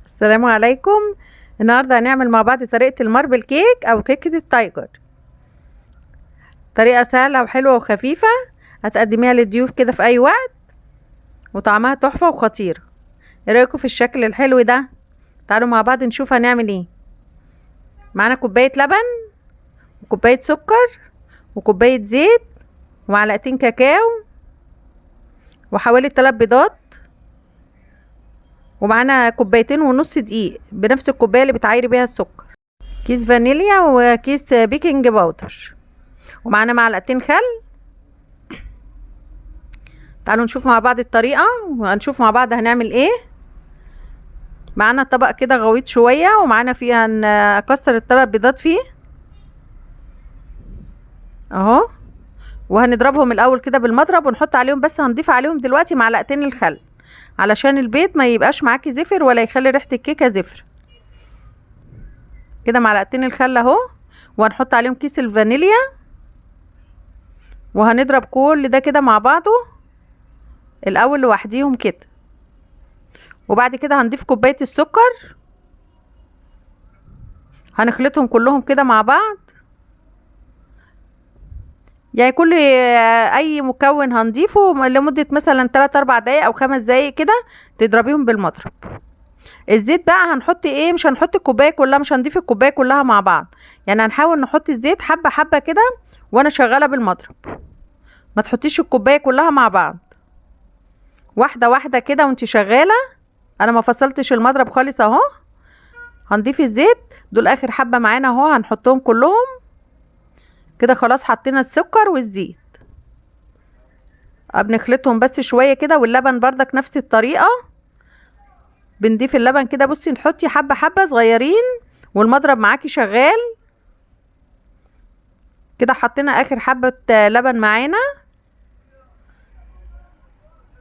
السلام عليكم. النهارده هنعمل مع بعض طريقه ال marble cake او كيكة ال tiger. طريقه سهلة وحلوه وخفيفة، هتقدميها للضيوف كده في اي وقت، وطعمها تحفة وخطيرة. ايه رايكم في الشكل الحلو ده؟ تعالوا مع بعض نشوف هنعمل ايه. معانا كوباية لبن وكوبايه سكر وكوبايه زيت ومعلقتين كاكاو وحوالي 3 بيضات، ومعانا 2.5 كوباية دقيق بنفس الكوباية اللي بتعايري بيها السكر، كيس فانيليا وكيس baking powder، ومعانا معلقتين خل. تعالوا نشوف مع بعض الطريقة وهنشوف مع بعض هنعمل ايه. معانا طبق كده غويط شوية، ومعانا فيه هنكسر ال3 بيضات فيه اهو، وهنضربهم الاول كده بالمضرب ونحط عليهم، بس هنضيف عليهم دلوقتي معلقتين الخل علشان البيض ما يبقاش معاكي زفر ولا يخلي ريحه الكيكه زفر. كده معلقتين الخل اهو، وهنحط عليهم كيس الفانيليا، وهنضرب كل ده كده مع بعضه الاول لوحديهم كده، وبعد كده هنضيف كوباية السكر، هنخلطهم كلهم كده مع بعض. يعني كل اي مكون هنضيفه لمدة مثلا 3 4 دقايق او 5 دقايق كده تضربيهم بالمضرب. الزيت بقى هنحط ايه؟ مش هنحط الكوباية كلها، مش هنضيف الكوباية كلها مع بعض، يعني هنحاول نحط الزيت حبه حبه كده وانا شغالة بالمضرب. ما تحطيش الكوباية كلها مع بعض، واحدة واحدة كده وانت شغالة. انا ما فصلتش المضرب خالص اهو. هنضيف الزيت، دول اخر حبه معانا اهو، هنحطهم كلهم كده. خلاص حطينا السكر والزيت، بنخلطهم بس شوية كده. واللبن بردك نفس الطريقة، بنضيف اللبن كده. بصي تحطي حبه حبه صغيرين والمضرب معاكي شغال كده. حطينا اخر حبه لبن معانا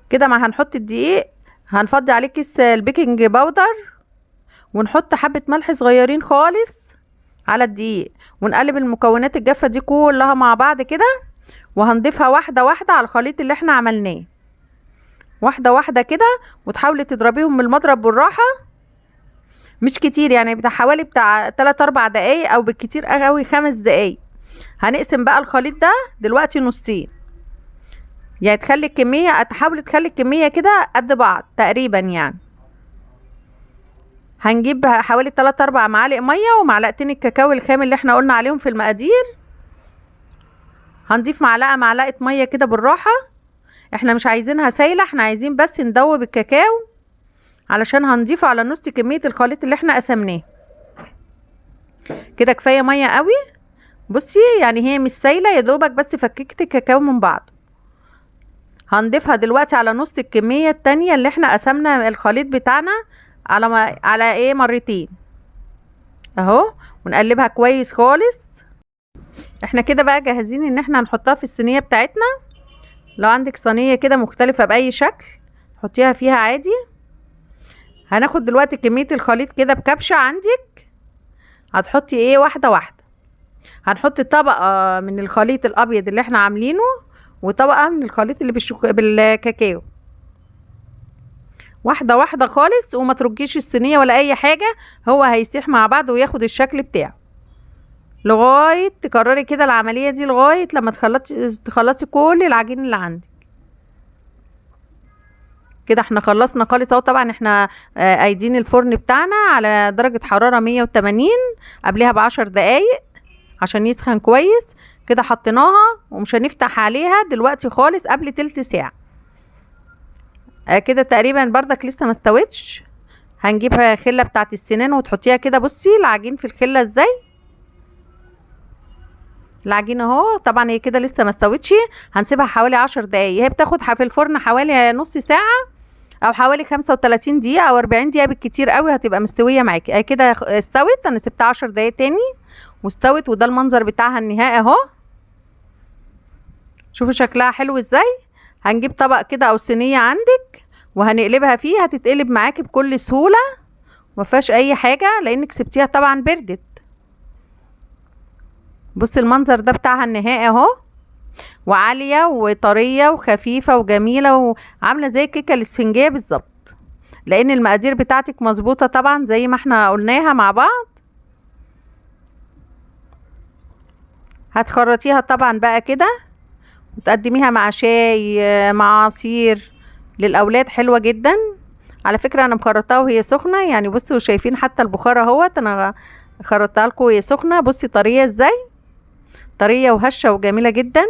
كده. ما هنحط الدقيق، هنفضي عليه كيس ال baking powder، ونحط حبه ملح صغيرين خالص على الدقيق، ونقلب المكونات الجافه دي كلها مع بعض كده، وهنضيفها واحدة واحدة على الخليط اللي احنا عملناه، واحدة واحدة كده. وتحاولي تضربيهم من المضرب بالراحة، مش كتير، يعني بتاع حوالي بتاع 3 4 دقايق او بالكتير قوي 5 دقايق. هنقسم بقى الخليط ده دلوقتي نصين، يعني تخلي الكمية، تحاولي تخلي الكمية كده قد بعض تقريبا. يعني هنجيب حوالي 3 4 معالق مية ومعلقتين الكاكاو الخام اللي احنا قلنا عليهم في المقادير. هنضيف معلقه مية كده بالراحة، احنا مش عايزينها سايله، احنا عايزين بس ندوب الكاكاو علشان هنضيفه على نص كمية الخليط اللي احنا قسمناه. كده كفاية مية قوي. بصي يعني هي مش سايله، يا دوبك بس فككت الكاكاو من بعض. هنضيفها دلوقتي على نص الكمية التانية اللي احنا قسمنا الخليط بتاعنا على على ايه، مرتين اهو، ونقلبها كويس خالص. احنا كده بقى جاهزين ان احنا هنحطها في الصينية بتاعتنا. لو عندك صينية كده مختلفة باي شكل حطيها فيها عادي. هناخد دلوقتي كمية الخليط كده بكبشه عندك، هتحطي ايه واحدة واحدة. هنحط طبقه من الخليط الابيض اللي احنا عاملينه، وطبقه من الخليط اللي بالكاكاو، واحدة واحدة خالص، وما ترجيش الصينية ولا اي حاجة، هو هيسيح مع بعض وياخد الشكل بتاعه. لغاية تكرري كده العملية دي لغاية لما تخلصي كل العجين اللي عندك. كده احنا خلصنا خالص اهو. طبعا احنا قايدين الفرن بتاعنا على درجه حرارة 180 قبلها ب10 دقايق عشان يسخن كويس. كده حطيناها ومش هنفتح عليها دلوقتي خالص قبل تلت ساعة. كده تقريبا بردك لسه ما استوتش. هنجيب خله بتاعت السنان وتحطيها كده. بصي العجين في الخلة ازاي، العجينة اهو. طبعا هي كده لسه ما استوتش، هنسيبها حوالي 10 دقايق. هي بتاخد في الفرن حوالي نص ساعة او حوالي 35 دقيقة او 40 دقيقة بالكتير قوي هتبقى مستوية معاكي. كده استوت، انا سبتها 10 دقايق تاني واستوت، وده المنظر بتاعها النهائي اهو. شوفوا شكلها حلو ازاي. هنجيب طبق كده او صينية عندك وهنقلبها فيه، هتتقلب معاكي بكل سهولة ما فيهاش اي حاجة لانك سبتيها طبعا بردت. بصي المنظر ده بتاعها النهائي اهو، وعاليه وطريه وخفيفة وجميلة وعامله زي الكيكه الاسفنجيه بالظبط. لان المقادير بتاعتك مظبوطة طبعا زي ما احنا قلناها مع بعض. هتخرطيها طبعا بقى كده وتقدميها مع شاي، مع عصير للاولاد، حلوة جدا. على فكرة انا مخرطاها وهي سخنة، يعني بصوا شايفين حتى البخار اهوت، انا خرطتها لكم وهي سخنة. بصي طرية ازاي، طرية وهشه وجميلة جدا.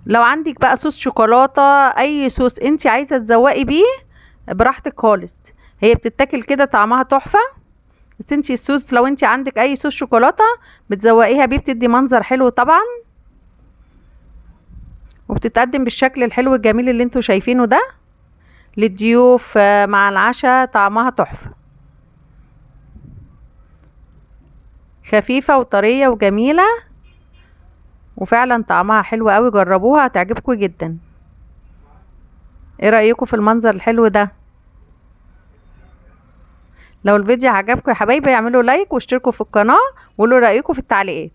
لو عندك بقى صوص شوكولاتة، اي صوص انت عايزه تزوقي بيه براحتك خالص، هي بتتاكل كده طعمها تحفة. بس انت الصوص لو انت عندك اي صوص شوكولاتة بتزوقيها بيه بتدي منظر حلو طبعا، وبتتقدم بالشكل الحلو الجميل اللي انتوا شايفينه ده للضيوف مع العشاء، طعمها تحفة، خفيفة وطريه وجميلة، وفعلا طعمها حلو قوي. جربوها هتعجبكم جدا. ايه رايكم في المنظر الحلو ده؟ لو الفيديو عجبكم يا حبايبي اعملوا لايك واشتركوا في القناة وقولوا رايكم في التعليقات.